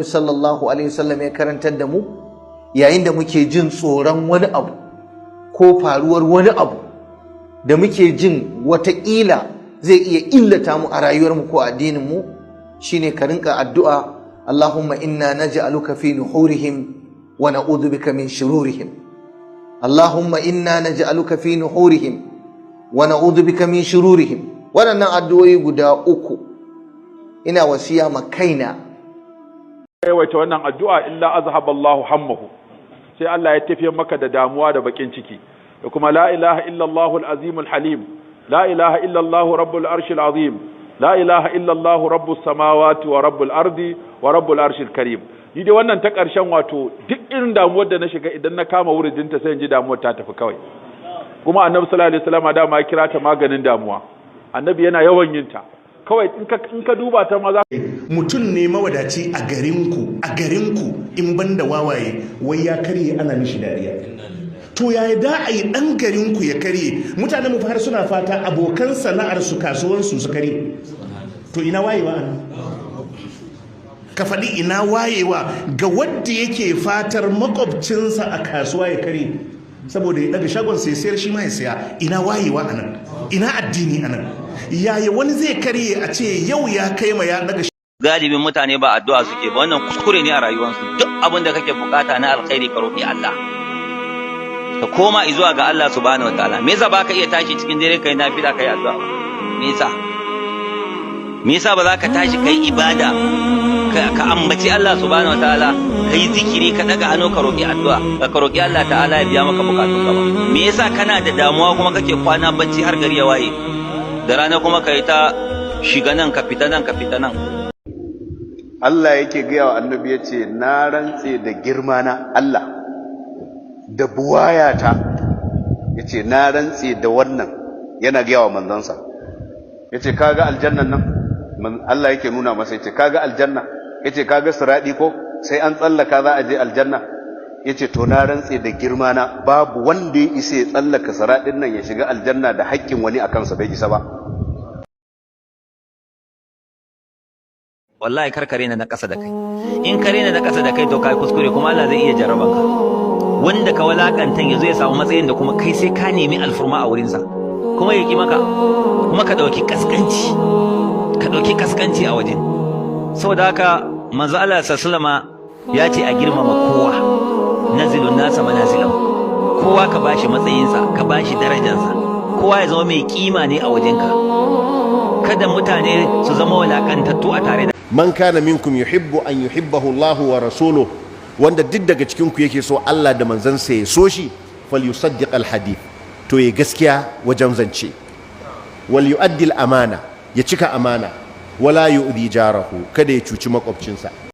Sallallahu alaihi wasallam ya karantar da mu, yayin da muke jin tsoron wani abu ko faruwar wani abu da muke jin wataƙila zai iya illata mu a rayuwarmu ko addininmu, shine ka rinka addu'a: "اللهم إنا نجعلك في نحورهم ونعوذ بك من شرورهم. اللهم إنا نجعلك في نحورهم ونعوذ بك من شرورهم." Waɗannan addu'o'i guda uku ina wasiya ma kaina. Yawaita wannan addu'a, إلا أذهب الله همه, sai Allah ya tafiyar maka da damuwa da bakin ciki. Da kuma لا إله إلا الله العظيم الحليم، لا إله إلا الله رب العرش العظيم، لا إله إلا الله رب السماوات ورب الأرض ورب العرش الكريم. Ni dai wannan ta ƙarshen, wato duk irin damuwar da na shiga, idan na kama wuridinta sai in ji damuwar ta tafi kawai. Kuma Annabi sallallahu alaihi wasallam dama ya kira ta maganin damuwa. Annabi yana yawan yin ta. Kawai in ka duba ta ma za Mutum ne mawadaci a garinku, a garinku, in banda wawaye, wai ya karye ana mishi dariya. To yaya da a yi ɗan garinku ya karye? Mutane mu har suna fata abokan sana'ar su, kasuwansu su karye. To ina wayewa an ka faɗi? Ina wayewa ga wadda yake fatar makwabcinsa a kasuwa ya karye saboda ya daga shagon sai sayar, shi ma ya saya? Ina wayewa anan? Ina addini anan? Yaya wani zai karye a ce yau ya kai ma ya daga Galibin mutane ba addu'a suke ba. Wannan kuskure ne a rayuwarsu. Duk abin da kake bukata na alkhairi, ka roƙi Allah, ka koma zuwa ga Allah subhanahu wataala. Me yasa baka iya tashi cikin dare kai nafila, kai addu'a ba? Me yasa? Me yasa ba za ka tashi kai ibada, ka ambaci Allah subhanahu wataala, kai zikiri, ka daga hannu, ka roƙi addu'a, ka roƙi Allah ta'ala ya biya maka bukatun ka ba? Me yasa kana da damuwa kuma kake kwana bacci har gari ya waye, da rana kuma kai ta shiga nan, ka fita nan, ka fita nan? Allah yake gaya wa Annabi, ya ce, "Na rantse da girma na Allah da buwayata." Ya ce, "Na rantse da wannan." Yana gaya wa manzansa, ya ce, "Kaga aljannan nan?" Allah yake nuna masa, ya ce, "Kaga aljanna?" Ya ce, "Kaga siraɗi ko sai an tsallaka za a je aljanna?" Ya ce, "To, na rantse da girma na, babu wanda ya isa ya tsallaka siraɗin nan ya shiga aljanna da haƙƙin wani a kansa, bai isa ba." Wallahi kar ka rena na ƙasa da kai. In ka rena na ƙasa da kai, to kai kuskure, kuma Allah zai iya jarraban ka. Wanda ka walakantan yazo ya samu matsayin da kuma kai sai ka nemi alfurma a wurinsa, kuma ya ki maka, kuma ka ɗauki kaskanci, ka ɗauki kaskanci a wajen. Saboda haka Manzo Allah sallama ya ce a girmama kowa, نزلوا الناس منازلهم. Kowa ka bashi matsayinsa, ka bashi darajarsa. Kowa ya zama mai kima ne a wajenka. Kada mutane su zama walakantattu a tare da من كان منكم يحب أن يحبه الله ورسوله, wanda duk daga cikin ku yake so Allah da manzansa ya so shi, فليصدق الحديث, to ya gaskiya wajen zance, وليؤد الأمانة, ya cika amana, ولا يؤذ جاره, kada ya cuci makwabcinsa.